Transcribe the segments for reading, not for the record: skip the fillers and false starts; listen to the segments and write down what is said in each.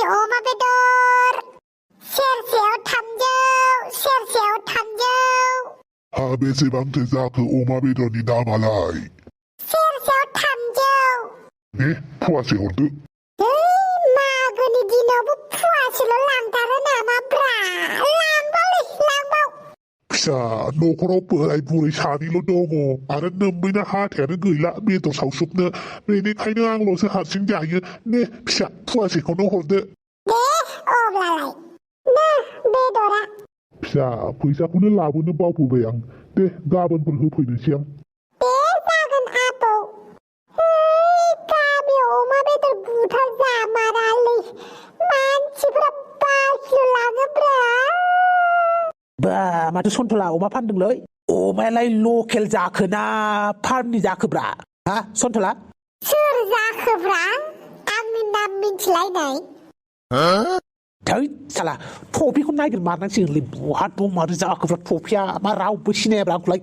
अमा बेदर सेरसेयाव 3जौ सेरसेयाव 3जौ बेसेबांथो जाखो अमा बेदरनि दामालाय सेरसेयाव 3जौ दे फुवासे हरदो मागोनि दिनावबो फुवासेल' लांथारो नामाब्रा लांबाव फिसा न'खराव बोराय बुरै सानैल' दङ आरो नोम्बैना हाथायानो गैला बेदर सावसुबनो बेनिखायनो आंल'सो हारसिं जायो ने फिसा फुवासेखौनो हरदो दे अब्लालाय ना बेदरा फिसा फैसाखौनो लाबोनो बावबोबाय आं दे गाबोनफोर होफैनोसै आं दे जागोन आबौ गामियाव अमा बेदर बुथार जामारालै मानसिफोरा बाखिल' लाङोब्रा बा माथो सन्थला अमा फानदोंलै अमायालाय लकेल जाखो ना फार्मनि जाखोब्रा हा सन्थला सोर जाखोब्रा आंनि नाम मिन्थिलायनाय थै साला टफिखौ नागिर मारनांसिगोनलै बहा दं माथो जाखोब्रा टफिया मा रावबो सिनायाब्रा आंखौलाय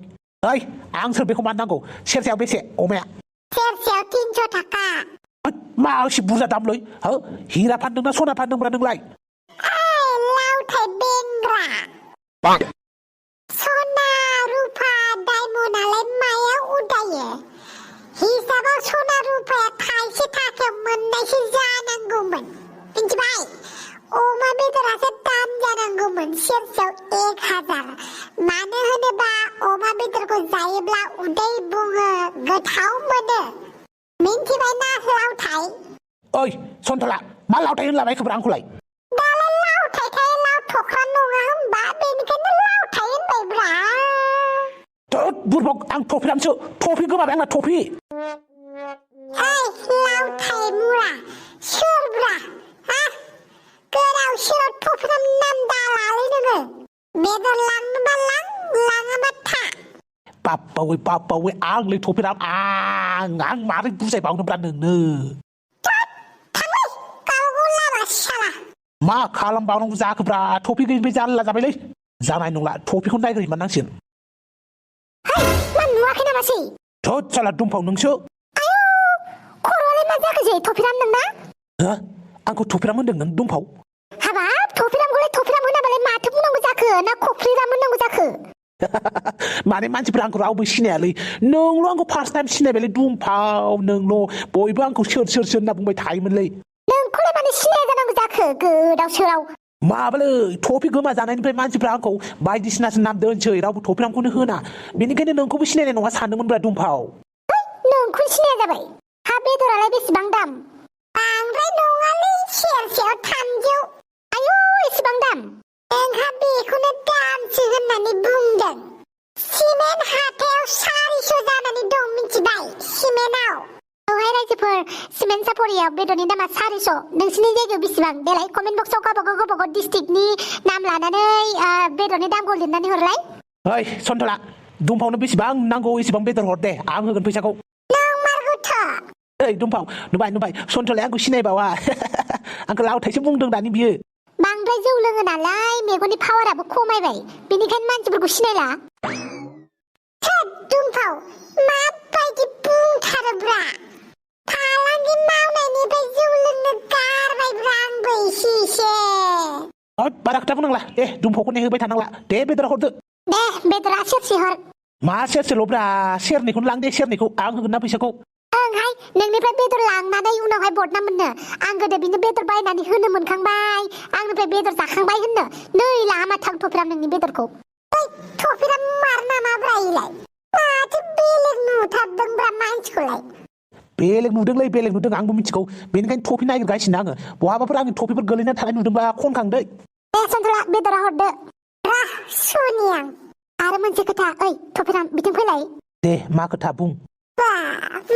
ओइ आं सोर बेखौ मानो नांगौ सेरसेयाव बेसे अमाया सेरसेयाव 300 थाखा मा एसे बुरजा दामलै हो हिरा फानदोंना सना फानदोंब्रा नोंलाय लावथाय बेंग्रा सना रुपा डायमन्डआलाय मायाव उदायो हिसाबाव सना रुपाया थाइसे थाखायाव मोननायसो जानांगौमोन मिन्थिबाय अमा बेदरासो दाम जानांगौमोन सेरसेयाव 1000 मानो होनोबा अमा बेदरखौ जायोब्ला उदै बुङो गोथाव मोनो मिन्थिबाय ना लावथाय ओइ सन्थला मा लावथाय होनलाबायखोब्रा आंखौलाय दालाय लावथायखाय लावथख्रा नङा होमबा बेनिखायनो लावथाय होनबायब्रा बुरबक आं टफिरामसो टफि गोमाबाय आंना टफि लावथाय मुरा सोरब्रा हा गोदाव सोराव टफिराम नाम दालालै नोङो बेदर लांनोबा लाङाबा था बाप्पावै आंलै टफिराम आं मारै बुजायबावनोब्रा नोंनो थांलै गावबागाव लामा साला मा खालामबावनांगौ जाखोब्रा टफि गैयिनिफ्राय जारला जाबायलै जानाय नंला टफिखौ नायग्रोहैमारनांसिगोन मा नुवाखै नामासै थोद साला दुमफाव नोंसो खर'आलाय मा जाखोसै टफिराम नोंना आंखौ टफिराम होनदों नों दुमफाव हाबाब टफिरामखौलाय टफिराम होनाबालाय माथो बुंनांगौ जाखो ना खफ्रिराम होननांगौ जाखो माने मानसिफ्रा आंखौ रावबो सिनायालै नोंल' आंखौ फार्स्ट टाइम सिनायबायलै दुमफाव नोंल' बयबो आंखौ सोर होनना बुंबाय थायोमोनलै नोंखौलाय माने सिनाया जानांगौ जाखो गोदाव सोराव माबालै टफि गोमा जानायनिफ्राय मानसिफ्रा आंखौ बायदिसिनासो नाम दोनसै रावबो टफिरामखौनो होना बेनिखायनो नोंखौबो सिनायनाय नङा सानदोंमोनब्रा दुमफाव नोंखौ सिनाया जाबाय हा बेदरालाय बेसेबां दाम बांद्राय नङालै सेरसेयाव 300 आयौ एसेबां दाम नोंहा बेखौनो दामसो होननानै बुंदों सिमेन्ट हाथायाव 400 जानानै दं मिन्थिबाय सिमेन्टआव औहाय रायजोफोर सिमेन्ट सापरियाव बेदरनि दामा 400 नोंसिनि जायगायाव बेसेबां देलाय कमेन्ट बक्सआव गावबागाव डिस्ट्रिक्टनि नाम लानानै बेदरनि दामखौ लिरनानै हरलाय ओइ सन्थला दुमफावनो बेसेबां नांगौ एसेबां बेदर हर दे आं होगोन फैसाखौ नंमारगौथ' ओइ दुमफाव नुबाय सन्थलाया आंखौ सिनायबावा आंखौ लावथायसो बुंदों दानि बियो बांद्राय जौ लोङो नालाय मेगननि पावाराबो खमायबाय बेनिखायनो मानसिफोरखौ सिनायला दुमफाव माबायदि बुंथारोब्रा फालांगि मावनायनिफ्राय जौ लोंनो गारबायब्रा आंबो एसे बारा खोथा बुंनांला दे दुमफावखौ नेहोबाय थानांला दे बेदर हरदो दे बेदरा सेरसे हर मा सेरसेल'ब्रा सेरनैखौनो लां दे सेरनैखौ आं होगोन ना फैसाखौ ओंहाय नोंनिफ्राय बेदर लांनानै उनावहाय बदनाम मोननो आं गोदो बिनो बेदर बायनानै होनो मोनखांबाय आंनिफ्राय बेदर जाखांबाय होननो नै लाङा मा थां टफिराम नोंनि बेदरखौ टफिराम मार नामाब्रा इलाय माथो बेलेग नुथारदोंब्रा मानसिखौलाय बेलेग नुदों आंबो मिथिगौ बेनिखायनो टफि नागिरगासिनो आङो बहाबाफोर आंनि टफिफोर गोलैना थानाय नुदोंबा खनखांदै दे सन्थला बेदरा हरदो सुनि आं आरो मोनसे खोथा ओइ टफिराम बिथिं फैलाय दे मा खोथा बुं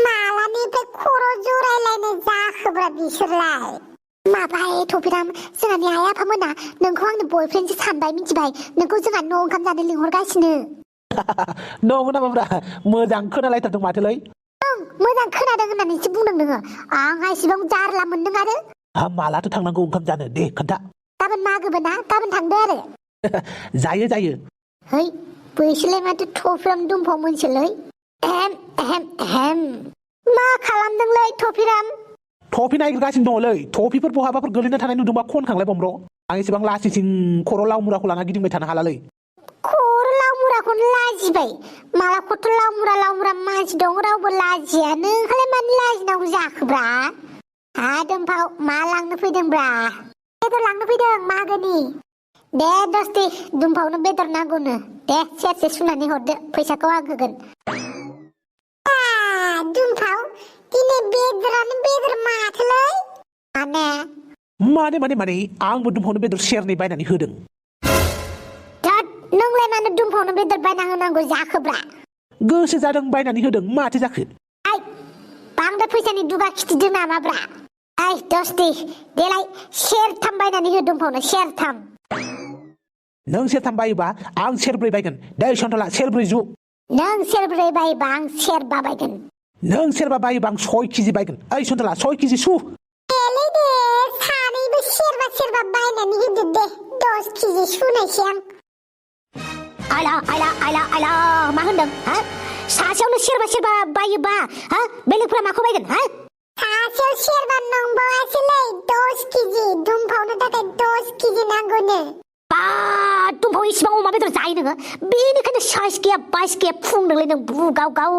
मालानिफ्राय खर' जरायलायनाय जाखोब्रा बिसोरलाय माबाय टफिराम जोंहानि आइ आफामोना नोंखौ आंनि बयफ्रेन्डसो सानबाय मिथिबाय नोंखौ जोंहा न' ओंखाम जानो लिंहरगासिनो नंगौ नामाब्रा मोजां खोनालायथारदों माथोलै मोजां खोनादों होननानैसो बुंदों नोङो आंहा इसेबां जारला मोनदों आरो मालाथो थांनांगौ ओंखाम जानो दे खोन्था गाबोन मागोबो ना गाबोन थांदो आरो जायो है बैसोलाय माथो टफिराम दुमफाव मोनसोलै मा खालामदोंलै टफिराम थफि नागिरगासिनो दङ लै थफिफोर बहाबाफोर गोलैना थानाय नुदोंबा खनखांलाय बमब्र आं एसेबां लासिंसिं खर' लाव मुराखौ लाना गिदिंबाय थानो हालालै खर' लावमुराखौनो लाजिबाय मालाखौथ' लावमुरा मानसि दं रावबो लाजिया नोंहालाय मानो लाजिनांगौ जाखोब्रा हा दुमफाव मा लांनो फैदोंब्रा बेदर लांनो फैदों मागोनि दे दस्ति दुमफावनो बेदर नांगौनो दे सेरसे सुनानै हरदो फैसाखौ आं होगोन दुमफाव दिनै बेदरानो बेदर माथोलै माने आंबो दुमफावनो बेदर सेरनै बायनानै होदों नोंलाय मानो दुमफावनो बेदर बायना होनांगौ जाखोब्रा गोसो जादों बायनानै होदों माथो जाखो आइ बांद्राय फैसानि दुगा खिथिदों नामाब्रा आइ दस्ति देलाय सेरथाम बायनानै हो दुमफावनो सेरथाम नों सेरथाम बायोबा आं सेरब्रै बायगोन दे सन्थला सेरब्रै जु नों सेरब्रै बायोबा आं सेरबा बायगोन नों सेरबा बायोबा आं 6 केजि बायगोन ओइ सन्थला 6 केजि सु देलै दे सानैबो सेरबा बायनानै होदो दे 10 केजि सुनायसै आं आइला मा होनदों हा सासेयावनो सेरबा बायोबा हा बेलेगफोरा माखौ बायगोन हा सासेयाव सेरबा नंबावासैलै 10 केजि दुमफावनो थाखाय 10 केजि नांगौनो बा दुमफाव इसिबां अमा बेदर जायो नोङो बेनिखायनो साइस गैया बाइस गैया फुंदोंलै नों बुगाव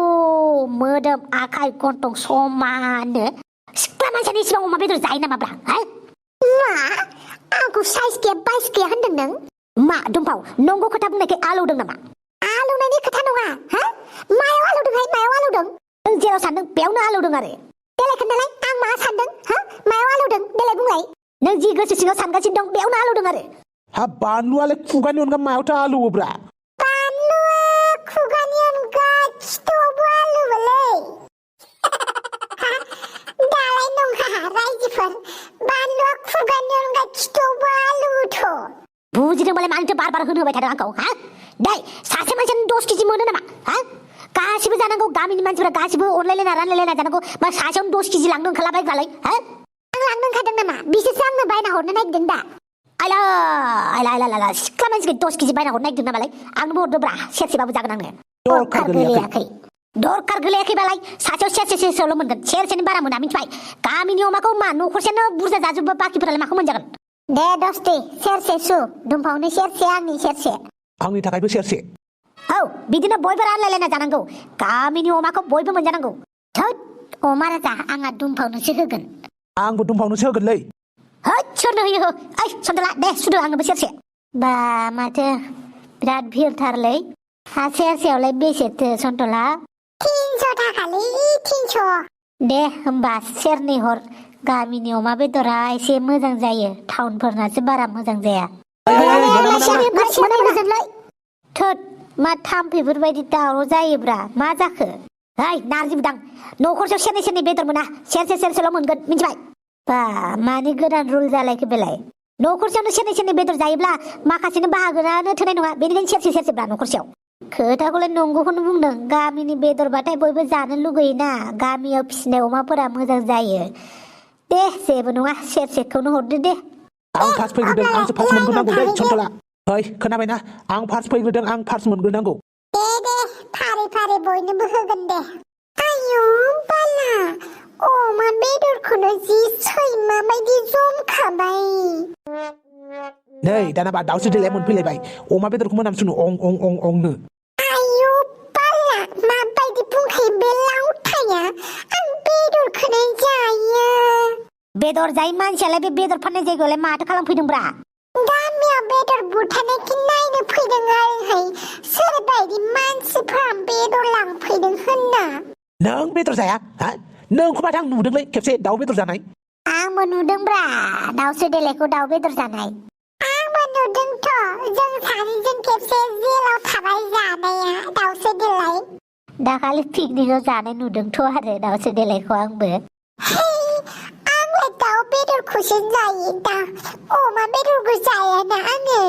मोदोम आखाइ गन्थं समानो सिख्ला मानसियानो इसिबां अमा बेदर जायो नामाब्रा हा मा आंखौ साइस गैया बाइस गैया होनदों नों मा दुमफाव नंगौ खोथा बुंनायखाय आलौदों नामा आलौनायनि खोथा नङा हा मायाव आलौदों नों जेराव सानदों बेयावनो आलौदों आरो देलाय खोन्थालाय आं मा सानदों हा मायाव आलौदों देलाय बुंलाय नों जि गोसो सिङाव सानगासिनो दं बेयावनो आलौदों आरो हा बानलुआलाय खुगानि अनगा मायावथो आलौवोब्रा बानलुआ खुगानि अनगा खिथौआवबो आलौवोलै दालाय नङा रायजोफोर बानलुआ खुगानि अनगा खिथौआवबो आलौवोथ' बुजिदोंबालाय मानोथो बार होनो होबाय थादों आंखौ हा दै सासे मानसियानो 10 केजि मोनो नामा हा गासिबो जानांगौ गामिनि मानसिफोरा गासिबो अनलायलायना रानलायलायना जानांगौ बा सासेयावनो 10 केजि लांनो ओंखारलाबायग्रालाय हा आं लांनो ओंखारदों नामा बिसोरसो आंनो बायना हरनो नागिरदों दा आइला सिख्ला मानसिखौ 10 केजि बायना हरनो नागिरदों नामालाय आंनोबो हरदोब्रा सेरसेबाबो जागोन आङो दरखार गोलैयाखैबालाय सासेयाव सेरसेल' मोनगोन सेरसेनि बारा मोना मिथिबाय गामिनि अमाखौ मा न'खरसेयानो बुरजा जाजोबबा बाखिफोरालाय माखौ मोनजागोन दे दस्ति सेरसे सु दुमफावनो सेरसे आंनि सेरसे आंनि थाखायबो सेरसे औ बिदिनो बयबो रानलायलायना जानांगौ गामिनि अमाखौ बयबो मोनजानांगौ थोद अमा राजा आंहा दुमफावनोसो होगोन आंबो दुमफावनोसो होगोनलै होद सोरनो होयो ओइ सन्थला दे सुदो आंनोबो सेरसे बा माथो बिराद भिरथारलै हा सेरसेयावलाय बेसेथो सन्थला 300 थाखालै 300 दे होमबा सेरनै हर गामिनि अमा बेदरा एसे मोजां जायो टाउनफोरनासो बारा मोजां जाया थोद मा थाम्फैफोरबायदि दावराव जायोब्रा मा जाखो ओइ नारजि बुदां न'खरसेयाव सेरनै बेदर मोना सेरसेल' मोनगोन मिथिबाय बा मानि गोदान रुल जालायखो बेलाय न'खरसेयावनो सेरनै बेदर जायोब्ला माखासेनो बाहागोआनो थोनाय नङा बेनिखायनो सेरसेब्रा न'खरसेयाव खोथाखौलाय नंगौखौनो बुंदों गामिनि बेदरबाथाय बयबो जानो लुगैयोना गामियाव फिसिनाय अमाफोरा मोजां जायो दे जेबो नङा सेरसेखौनो हरदो दे आं फार्स्ट फैग्रोदों आंसो फार्स्ट मोनग्रोनांगौ दे सन्थला ओइ खोनाबायना आं फार्स्ट फैग्रोदों आं फार्स्ट मोनग्रोनांगौ दे फारि बयनोबो होगोन दे आयौ बाला अमा बेदरखौनो जि सैमा बायदि जमखाबाय नै दानाबा दाउसो देलाय मोनफैलायबाय अमा बेदरखौ मोनामसुनो अंनो आयौ बाला माबायदि बुंखायो बे लावथाया आं बेदरखौनो जायो बेदर जायै मानसियालाय बे बेदर फाननाय जायगायावलाय माथो खालामफैदोंब्रा गामियाव बेदर बुथारनायखौ नायनो फैदों आरोहाय सोरबायदि मानसिफ्रा बेदर लांफैदों होनना नों बेदर जाया हा नोंखौ माथो आं नुदोंलै खेबसे दाउ बेदर जानाय आंबो नुदोंब्रा दाउसो देलायखौ दाउ बेदर जानाय आंबो नुदोंथ' जों सानैजों खेबसे जेलाव थाबाय जानाया दाउसो देलाय दाखालि पिकनिकआव जानाय नुदोंथ' आरो दाउसो देलायखौ आंबो आंलाय दाउ बेदरखौसो जायो दा अमा बेदरखौ जायाना आङो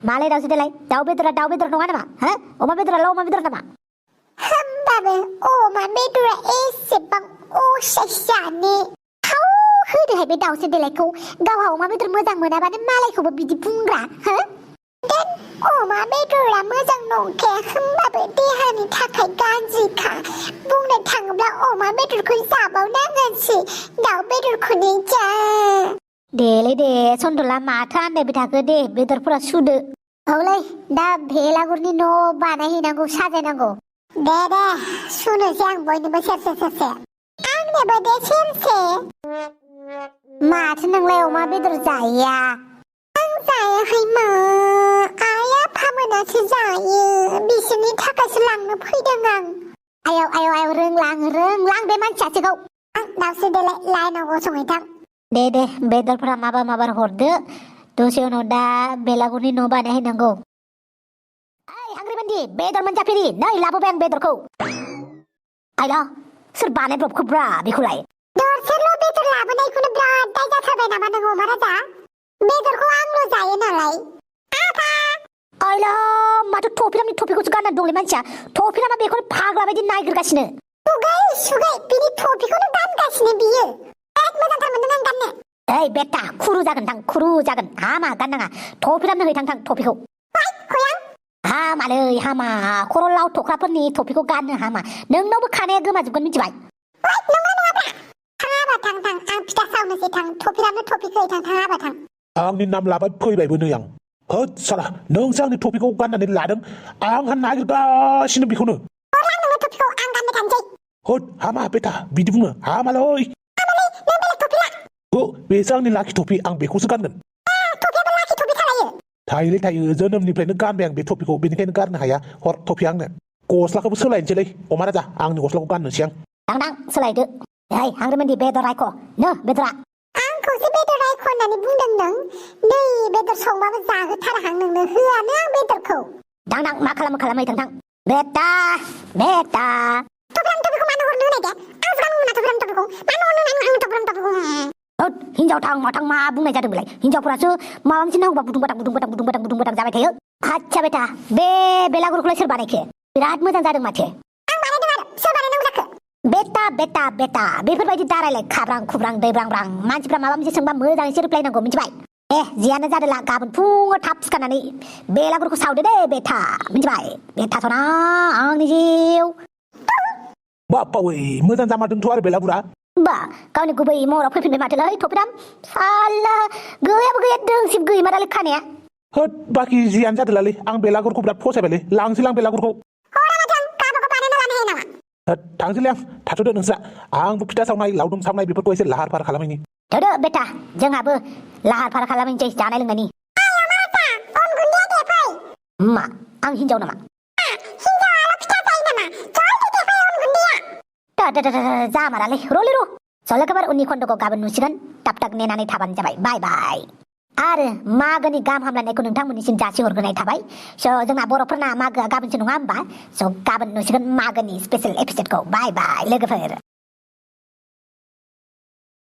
मालाय दाउसो देलाय दाउ बेदरा दाउ बेदर नङा नामा हा अमा बेदराल' अमा बेदर नामा होमबाबो अमा बेदरा एसेबां असाइस जानो थाव होदोहाय बे दाउसो देलायखौ गावहा अमा बेदर मोजां मोनाबानो मालायखौबो बिदि बुंग्रा हो अमा बेदरा मोजां नंखाया होमबाबो देहानि थाखाय गाज्रिखा बुंनो थाङोब्ला अमा बेदरखौ जाबावनांगोनसो दाउ बेदरखौनो जा देलै दे सन्दला माथो आन्दायबाय थाखो दे बेदरफोरा सुदो औलै दा भेलागुरनि न' बानायहैनांगौ साजायनांगौ दे सुनोसै आं बयनोबो सेरसे आंनोबो दे सेरसे माथो नोंलाय अमा बेदर जाया आं जायाखैमा आइ आफामोनासो जायो बिसोरनि थाखायसो लांनो फैदों आं आयौ रोंलां बे मानसियासोखौ आं दावसो देलाय लाइनाव गसङै थां दे बेदरफोरा माबार हरदो दसे उनाव दा बेलागुरनि न' बानायहैनांगौ ओइ हांग्रिबान्दि बेदर मोनजाफेरि नै लाबोबाय आं बेदरखौ आइला सोर बानायब्रबखोब्रा बेखौलाय दरसेल' बेदर लाबोनायखौनो बिराद दाय जाथारबाय नामा नों अमा राजा बेदरखौ आंल' जायो नालाय आफा आइला माथो टफिरामनि टफिखौसो गाननानै दंलै मानसिया टफिरामा बेखौनो फाग्ला बायदि नागिरगासिनो सुगाय बिनि टफिखौनो गानगासिनो बियो एक मोजांथार मोनदों आं गाननो ओइ बेटा खुरु जागोन हामा गाननाङा टफिरामनो है थां टफिखौ हामालै हामा खर' लाव थख्राफोरनि टफिखौ गाननो हामा नोंनावबो खानाया गोमाजोबगोन मिथिबाय थां आं फिथा सावनोसै थां टफिरामनो टफिखौ है थां आंनि नाम लाबाय फैबायबो नै आं होद साला नोंसो आंनि टफिखौ गाननानै लादों आंहा नागिरगासिनो बेखौनो होद हामा बेटा बिदि बुङो हामालै बेसो आंनि लाखि टफि आं बेखौसो गानगोन थायो जोनोमनिफ्रायनो गानबाय आं बे टफिखौ बेनिखायनो गारनो हाया हर टफि आंनो गस्लाखौबो सोलायनोसैलै अमा राजा आंनि गस्लाखौ गाननोसै आं दां सोलायदो ओइ हांग्रिमोनदि बेदर रायख' बेदरा आंखौसो बेदर रायख' होननानै बुंदों नों नै बेदर संबाबो जाहोथारहां नोंनो होआनो आं बेदरखौ दां मा खालामै थां बेटा टफिखौ मानो हरनो होनाय दे आं गान मोना टफिखौ मानो हरनो आं टफिखौ हिनजाव थां माथां मा बुंनाय जादों बेलाय हिनजावफोरासो माबा मोनसे नांगौबा बुदुं बादां जाबाय थायो आच्छा बेटा बे बेलागुरखौलाय सोर बानायखो बिराद मोजां जादों माथो आं बानायदों आरो सोर बानायनांगौ जाखो बेटा बेफोरबायदि दारायलाय खाब्रां खुब्रां दैब्रांब्रां मानसिफ्रा माबा मोनसे सोंबा मोजाङैसो रिप्लाय नांगौ मिथिबाय जियानो जादोला गाबोन फुङाव थाब सिखारनानै बेलागुरखौ सावदो दे बेटा मिथिबाय बेटासना आंनि जिउ बाप्पावै मोजां जामारदोंथ' आरो बेलागुरा बा गावनि गुबै महराव फैफिनबाय माथोलै टफिराम साला गैयाबो गैया दोंसिब गैमारालै खानाया होद बाखि जियानो जादोलालै आं बेलागुरखौ बिराद फसायबायलै लांसै आं बेलागुरखौ थांसैलै आं थाथ'दो नोंस्रा आंबो फिथा सावनाय लावदुम सावनाय बेफोरखौ एसे लाहार फाहार खालामैनि थोदो बेटा जोंहाबो लाहार फाहार खालामैनोसै जानाय लोंनायनि मा आं हिनजाव नामा जामारालै र' सल'खौबार उननि खन्द'खौ गाबोन नुसिगोन टाक नेनानै थाबानो जाबाय बाय आरो मागोनि गाहाम हामलायनायखौ नोंथांमोननिसिम जासिहरग्रोनाय थाबाय स' जोंना बर'फोरना मागोआ गाबोनसो नङा होमबा स' गाबोन नुसिगोन मागोनि स्पेशेल एपिसडखौ बाय लोगोफोर